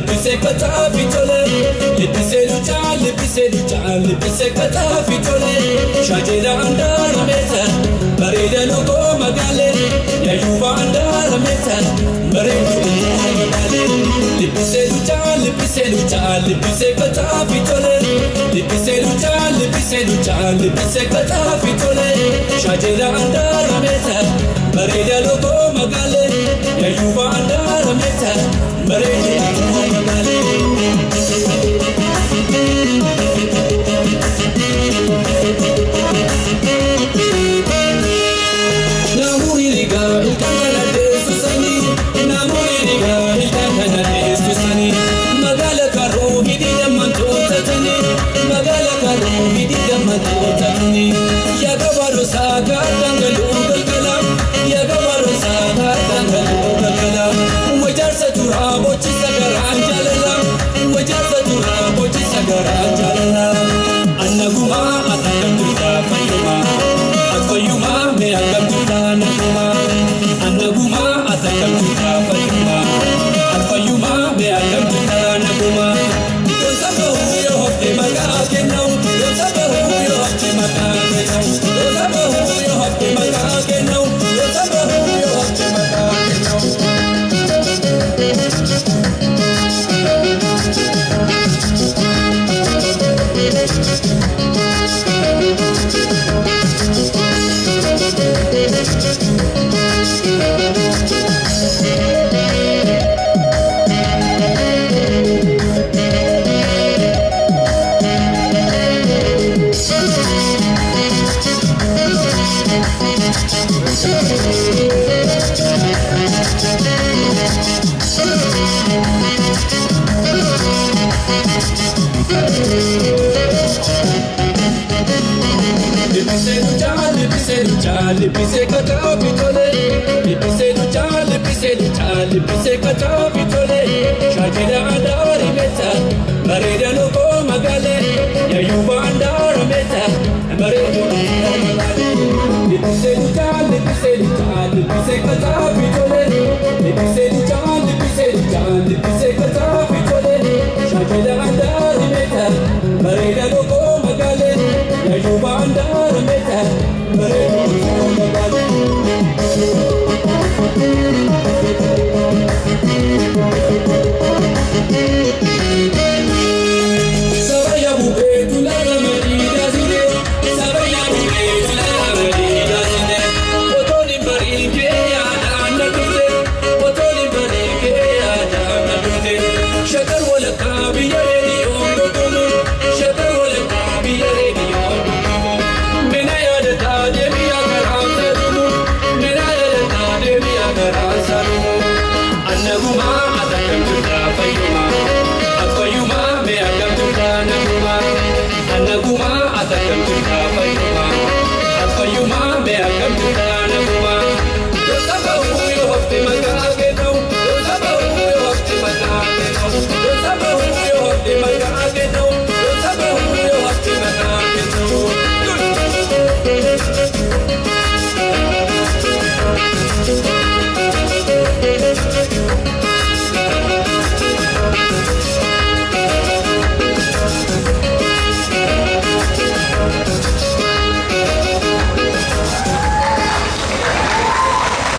Libbisee kataafi tole, libbisee lucaa, libbisee lucaa, libbisee kataafi tole. Shaajela andaara meeta, bareeda lookoo magaalee. Yaayuuba andaara meeta, bareedu intala magaalee. Libbisee lucaa, libbisee lucaa, libbisee kataafi tole. Libbisee lucaa, libbisee lucaa, libbisee kataafi tole. Shaajela andaara meeta, bareeda lookoo magaalee. Yaayuuba andaara meeta, bareedu intala magaalee. Namoonni rigaa ilkaan kana teessisanii, namoonni rigaa ilkaan kana teessisanii, magaala karoo hidhii dammantoota, magaala karoo hidhii dammantoota. Yaa gabaaroo saakaa dhangala'oo galgala, yaa gabaaroo saakaa dhangala'oo galgala. Wajaarsa turaa bochisa garaan jaalala, wajaarsa turaa bochisa garaan jaalala. Annagumaa akkam jirtaa fayyumaa, fayyumaa mee akkam jirtaa nagumaa. Annagumaa akkam jirtaa fayyumaa, fayyumaa mee akkam jirtaa nagumaa. Gosa bahuu yoo hafte maqaa kennamu, gosa bahuu yoo hafte maqaa kennamu, gosa bahuu yoo hafte maqaa kennamu, gosa bahuu yoo hafte maqaa kennamu. Libbisee lucaa, libbisee lucaa, libbisee kataafi tole. Libbisee lucaa, libbisee lucaa, libbisee kataafi tole. Shaajila andaara meeta, bareeda lookoo magaalee. Yaayuuba andaara meeta, bareedu intala magaalee. Libbisee lucaa, libbisee lucaa, libbisee kataafi tole. Libbisee lucaa, libbisee lucaa, libbisee kataafi tole. Shaajila andaara meeta, bareeda lookoo magaalee. Yaayuuba andaara meeta, bareedu